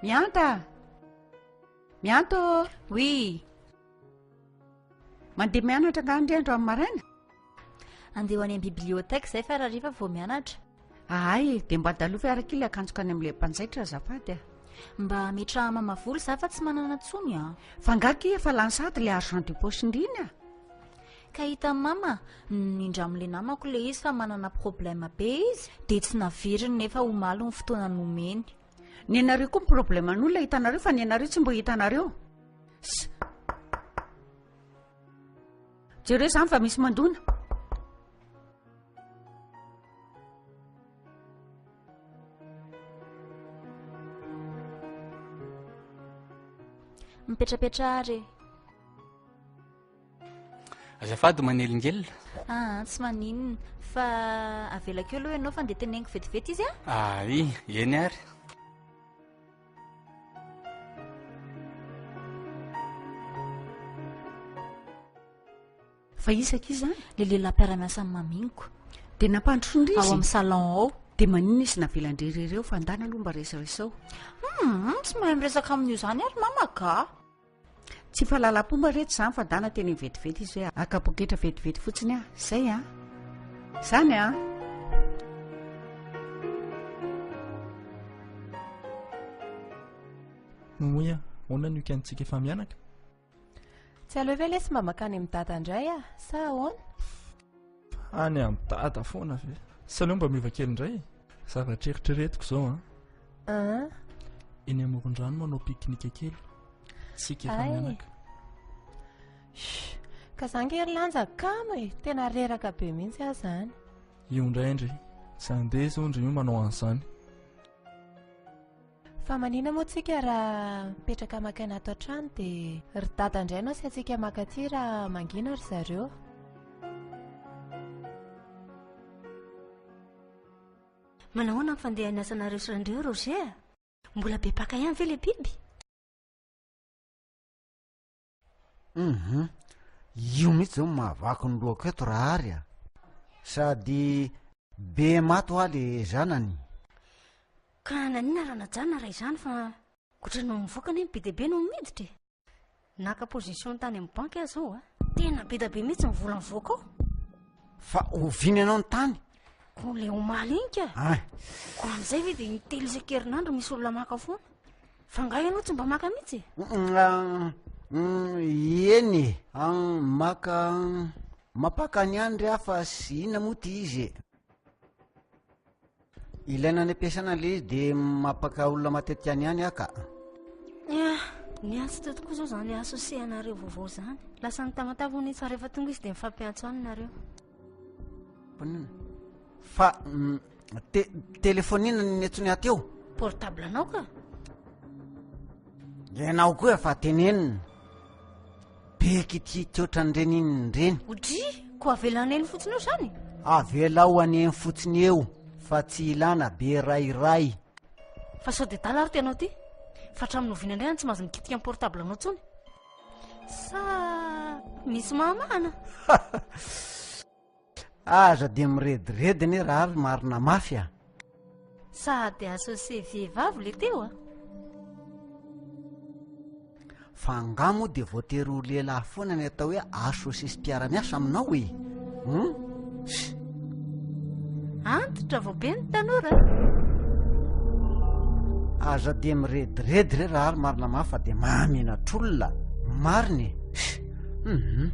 Mianta! Mianto ô! Oui! Mandeha mianatra angaha ndry andro amin'ny maraina? Andeha ho any amin'ny bibliothèque izay fa rahariva vao mianatra. Ahay, dia mba dalovy araka ilay akanjoko any amin'ilay mpanjaitra azafady a. Mba ametraha mama vola za fa tsy manana tsony a. Fa angaha akia efa lany sahady ilay argent de poche ndry iny a. Ka hitan'i mama, nindramin'ilay namako ilay izy fa manana problème be izy dia tsy naveriny nefa omaly ny fotoana nomeny. Ny anareo koa ny problème an'olona hitanareo fa ny anareo tsy mbo hitanareo. Ss. Jereo izany fa misy mandona. Mipetrapetraha ary e. Azafady manelingelina. Ah, tsy maninona. Fa avelako eo aloha ianao fa ndeha teneniko vetivety izy a. Ay, eny ary. Fa iza akia izany? Ilay lehilahy mpiara-miasa amin'ny maminiko. Dia nampandrosoan-dry izy? Ao amin'ny salon ao. Dia maninona izy navelan-dry irery eo fa ndana aloha mba resaresao. Hum, tsy mahay miresaka amin'io izany ary mama ka. Tsy fahalalam-pomba re tsy izany fa ndana teneno vetivety izy hoe haka poketra vetivety fotsiny aho. Izay an. Izany an. Momoy a, ahoana ny week-end-tsika efa mianaka? Tsy aleo ve lesy mba makany amin'i dada indray ah, sa ahoana? Any amin'i dada foana ve? Sa aleo mba miova kely indray e? Zavatra eritreretiko izao an. An? Eny amoron-drano manao pique-nique kely. Tsika efa mianaka. Shh! Ka za nge ry Lanja kamo e! Tena reraka be mihitsy aho zany. Io indray ndry. Tsy handeha izao ndry io manao an'izany. Fa manina moa tsika raha mipetraka maka aina ato an-trano dia ry dada indray no asiantsika maka aty raha mangina ry zareo. Manahoana ny fandehan'ny asanareo sy Randrio Roger a? Mbola be mpaka ihany ve le biby? Hum io mihitsy zao mahavaky ny lohako eto Rahary a! Sady be maty hoa le zanany. Ka naninona raha najanona raha izany fa ohatran'ny mivoaka anie ny be dia be no miditra e! Naka position tany amin'ny banky aho izao a! Tena be dia be mihitsy ny vola mivoaka ao. Fa oviana ianao ny tany? Ko le omaly iny ka! Ay! Ko amin'izay ve dia intelo isan-kerinandro misy olona maka foana? Fa angaha ianao tsy mba maka mihitsy e? Eny e, maka mampaka ny any ry aho fa sy inona moa ty izy e? Ilaina any am-piasana le izy de mampaka olona matetika any ihany aho ka. Ah, niantso teo tokoa zao zany associé anareo vaovao zany. Lasa nitamatava hono izy fa rehefa tonga izy de mifampiantso any nareo. Fa te téléphone inona no nentiny aty eo? Portable anao ka. Ianao koa efa tenenina. Be kitihity ohatran'ireny inona ireny. Odry, ko avela any eny fotsiny eo zany? Avelao any eny fotsiny eo fa tsy ilana be rairay. Fa sao dia adala ary ty anao ty? Fa hatramin'ny oviana indray any tsy mahazo mikitika ny portable anao intsony? Sa misy mahamahana? Aza dia mirediredy anie Rahary marina mafy a! Sady associé vehivavy le teo a! Fa angaha moa dia voatery ho lehilahy foana ny atao hoe associé sy mpiara-miasa aminao e? Hum? Antitra vao be ny tanora. Aza dia mirediredy re Rahary marina mafy fa dia mahamenatr'olona. Marina e! Hum.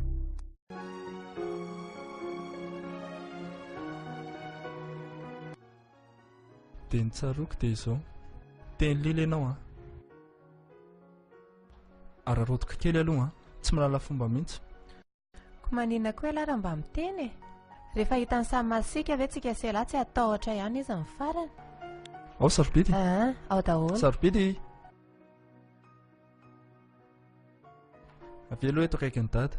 Dia ny tsaroako dia izao. Teny lila ianao an. Araraotiko kely aloha an. Tsy mahalala fomba mihitsy. Ko maninona koa ialahy raha mba miteny e? Rehefa hitan'ny samy masiaka ve tsika sy ialahy tsy hatahotra ihany izy ny farany? Ao sarobidy? Aa, ao daholo. Sarobidy! Avia aloha eto akaikin'i Dada.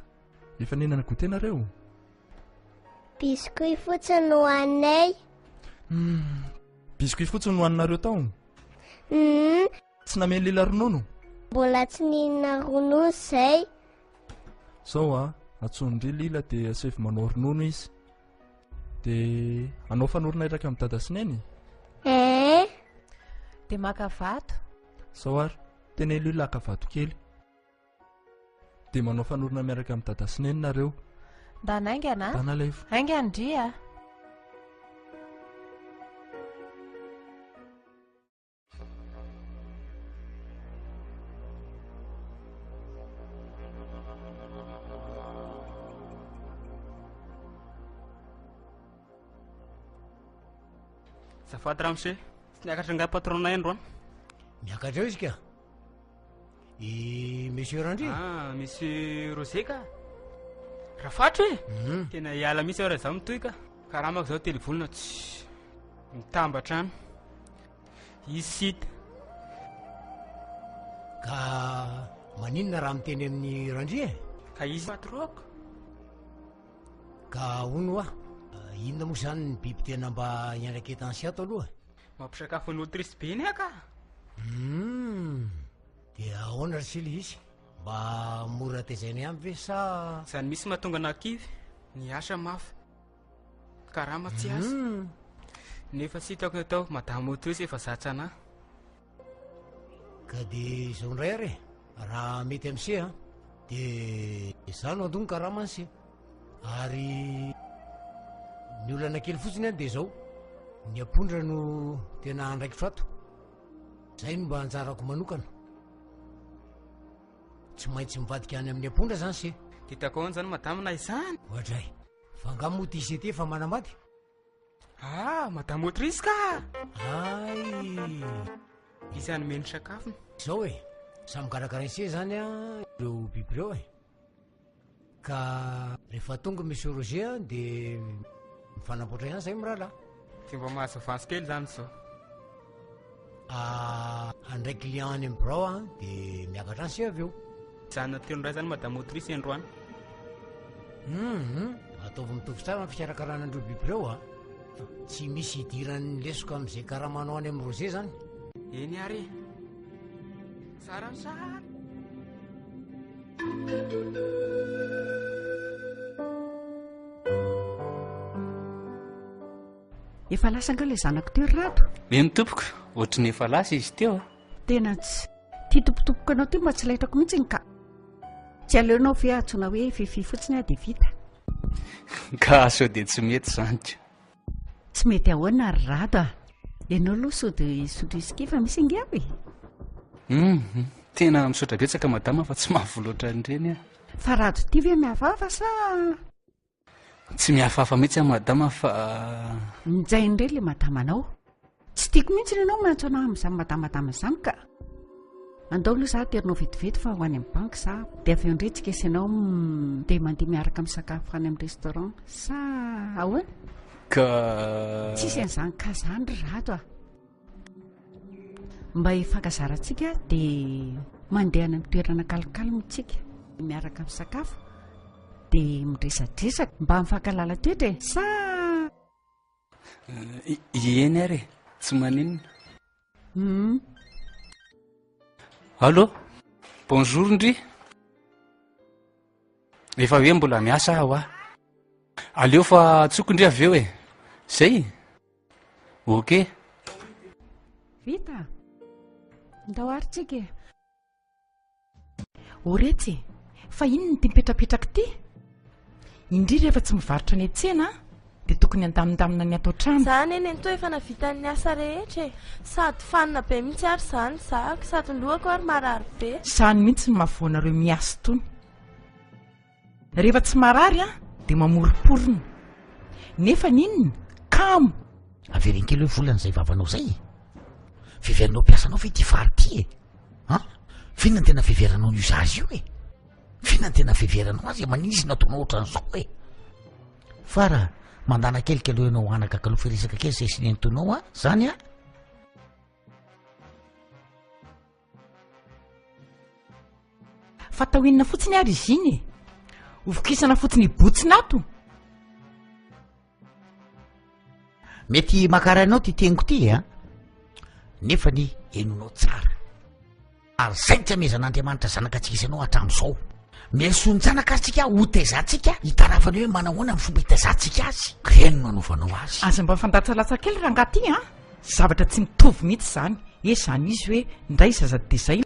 Efa nihinana goûter nareo? Biscuit fotsiny no haninay. Hmm, biscuit fotsiny no haninareo tao? Hmm. Tsy namely lila ronono? Mbola tsy nihinana ronono izay. Zao a, antsoin-dry Lila dia asaivo manao ronono izy. Dia hanao fanorona iraka amin'i Dada sy Neny? Eh. Dia maka vato. Zao ary, teneno io laka vato kely. Dia manao fanorona miaraka amin'i Dada sy Neny nareo. Ndana haingana a! Ndana alaivo. Haingana ndry a! Azafady ramose, tsy niakatra angaha patron-nay androany? Miakatra eo izy ka. I monsieur Randria? Ah, monsieur Roger ka. Rafatro e! Mhm. Tena hiala mihitsy aho raha izaho mitohy ka. Karamako izao telo volana tsy mitambatra any. Izy sita. Ka maninona raha miteny amin'ny Randria e? Ka izy patron-ko. Ka hono hoa, inona moa izany ny biby tena mba iandraiketan'i sy ato aloha e? Mampisakafo an'i Autriche be ny ahy ka! Humm! Dia ahoana ry se le izy? Mba mora tezaina ihany ve sa. Izany mihitsy mahatonga anah kivy, ny asa mafy, karama tsy azo. Nefa tsy hitako ny atao, madame Autriche efa zatra anah. Ka dia izao indray ary e, raha mety amin'i se an, dia izaho no handoa ny karaman'i se. Ary ny olana kely fotsiny an dia izao, ny ampondra no tena andraikitro ato. Izay no mba anjarako manokana. Tsy maintsy mivadika any amin'ny ampondra izany se. Dia hitako ahoana izany madama na izany? Oadray, fa angaha moa ity se ity efa manambady? Ah, madame Autrice ka! Hay! Izy hanome ny sakafony. Izao e, samy karakarain'i se izany an, ireo biby ireo e. Ka rehefa tonga Monsieur Roger an, dia mifanamboatra ihany izahay mirahalahy. Dia mba mahazo avance kely izany izao. Ah, handray client any amin'ny birao an, dia miakatra any se avy eo. Mijanona teo indray izany Madame Autrice androany. Hum, ataovy mitovy tsara ny fikarakarana an'ireo biby ireo a. Tsy misy idiran'ny lesoka amin'izay karamanao any amin'ny Roger izany. Eny ary e. Tsara ny sary. Efa lasa angaha ilay zanako teo ry Rado? Eny tompoko, ohatry ny efa lasa izy teo a. Tena tsy. Ity tompotompoko anao ity mba tsy laitrako mihitsy ka. Tsy aleonao ve antsoina hoe Fifi fotsiny aho dia vita? Ka sao dia tsy mety izany ka. Tsy mety ahoana ry Rado a! Ianao aloha sao dia hisotro whisky fa misy ange aho e! Hum, tena misaotra betsaka madama fa tsy mahavoa loatra an'ireny aho. Fa Rado ity ve mihafahafa sa. Tsy mihafahafa mihitsy aho madama fa. Njay indray ilay madamanao. Tsy tiako mihitsy ianao miantso anah amin'izany madamadama izany ka. Andao aloha za aterinao vetivety fa ho any amin'ny banky za dia avy eo indray tsika sy ianao dia mandeha miaraka misakafo any amin'ny restaurant sa ahoana? Ka. Tsisy an'izany ka izany ry Rado a. Mba hifankazarantsika dia mandeha any amin'ny toerana calme tsika miaraka misakafo dia miresadresaka mba mifankalala toetra e sa Eny ary e, tsy maninona. Hum. Allô, bonjour ndry. Efa hoe mbola miasa aho ah. Aleo fa antsoko ndry avy eo e. Zay? Ok. Vita. Ndao ary tsika e. O retsy e! Fa inona ity mipetrapetraka ity? Indrindra rehefa tsy mivarotra any an-tsena dia tokony handamindamina ny ato an-trano. Za anie nenitoa efa navita ny asa rehetra e! Sady fanina be mihitsy ary za ny zahako, sady ny lohako ary marary be. Izany mihitsy no mahavoa anareo miasa itony. Rehefa tsy marary an, dia mamoromporona. Nefa ny inona? Kamo! Avereno kely hoe volana izay vavanao izay e! Fiheverinao mpiasanao ve ity fary ity e? An? F'inona no tena fiheveranao an'io zaza io e? F'inona no tena fiheveranao azy e? Maninona izy no ataonao ohatran'izao e? Fara, mandana kelika aloha ianao anaka kaloha fa resaka kely izay sy nenitoanao an, zany an? Fa atao inona fotsiny ary izy iny e? Hovokisana fotsiny hibotsina ato? Mety makarainao ty teniko ty a, nefa ny henonao tsara. Ary zay ny tsy amezan'Andriamanitra zanaka antsika sy anao hatramin'izao. Mihasoan-janaka ary tsika hotezantsika hitarafany hoe manahoana ny fomba hitezantsika azy. Ireny no anaovanao azy. Aza mba mifandatsalatsa kely rangahy ty an! Zavatra tsy mitovy mihitsy izany. He zany izy hoe ndray zaza tezaina,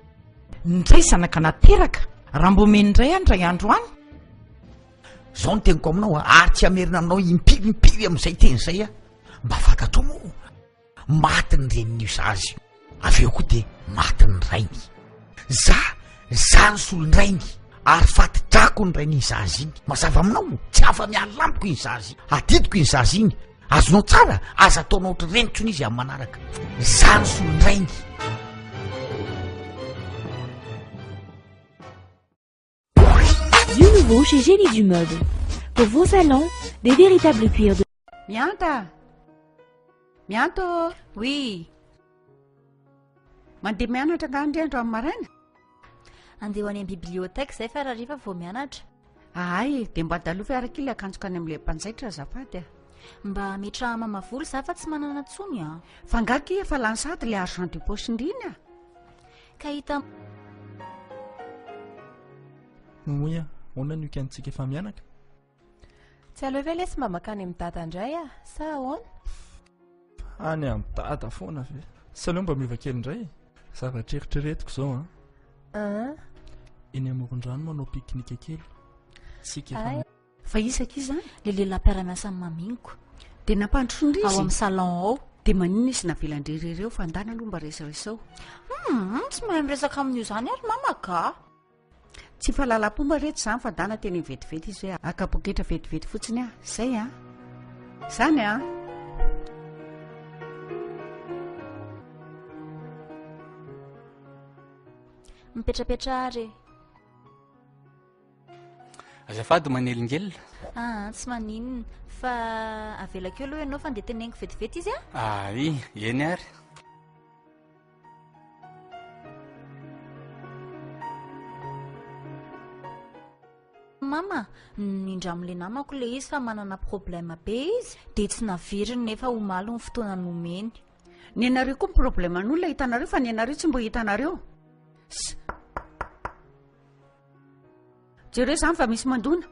ndray zanaka nateraka, raha mba omeny indray aho indray andro any. Zao no teniko aminao a, ary tsy hamerina aminao impiry impiry amin'izay teny izay aho. Mba fantatrao moa, maty ny renin'io zaza io, avy eo koa dia maty ny rainy. Za, za ny solon-drainy, ary faty drako ny rain'iny zaza iny. Mazava aminao, tsy afa-miala amiko iny zaza iny, adidiko iny zaza iny. Azonao tsara, aza ataonao ohatr'ireny intsony izy amin'ny manaraka. Za ny solon-drainy. Du nouveau chez Génie du Meuble. Pour vos salons, des véritables cuirs de... Mianta! Mianto! Oui! Mandeha mianatra angaha ndry andro amin'ny maraina? Andeha ho any amin'ny bibliothèque izay fa rahariva vao mianatra. Ahay, dia mba dalovy araka ilay akanjoko any amin'ilay mpanjaitra azafady a. Mba ametraha mamavoly za fa tsy manana tsony a. Fa angaha akia efa lany sahady ilay argent de poche ndry iny a? Ka hita. Momoy a, ahoana ny week-end-tsika efa mianaka? Tsy aleo ve lesy mba mankany amin'i dada indray a, sa ahoana? Any amin'i dada foana ve? Tsy aleo mba miova kely indray e? Zavatra eritreretiko izao an. An? Eny amoron-drano manao pique-nique kely. Tsika efa. Ay. Fa iza akia izany? Le lehilahy mpiara-miasa amin'ny maminiko. Dia nampandrosoan-dry izy? Ao amin'ny salon ao. Dia maninona izy navelan-dry irery eo fa ndana aloha mba resaresao. Hum, tsy mahay miresaka amin'io izany ary mama ka. Tsy fahalalam-pomba re tsy izany fa ndana teneno vetivety izy hoe haka poketra vetivety fotsiny aho. Izay an. Izany an. Mipetrapetraha ary e. Azafady manelingelina. Aa, tsy maninona. Fa avelako eo aloha ianao fa ndeha teneniko vetivety izy a. Ay, eny ary. Mama, nindramin'ilay namako ilay izy fa manana problème be izy dia tsy naveriny nefa omaly ny fotoana nomeny. Ny anareo koa ny problème an'olona hitanareo fa ny anareo tsy mbo hitanareo. Jereo izany fa misy mandona.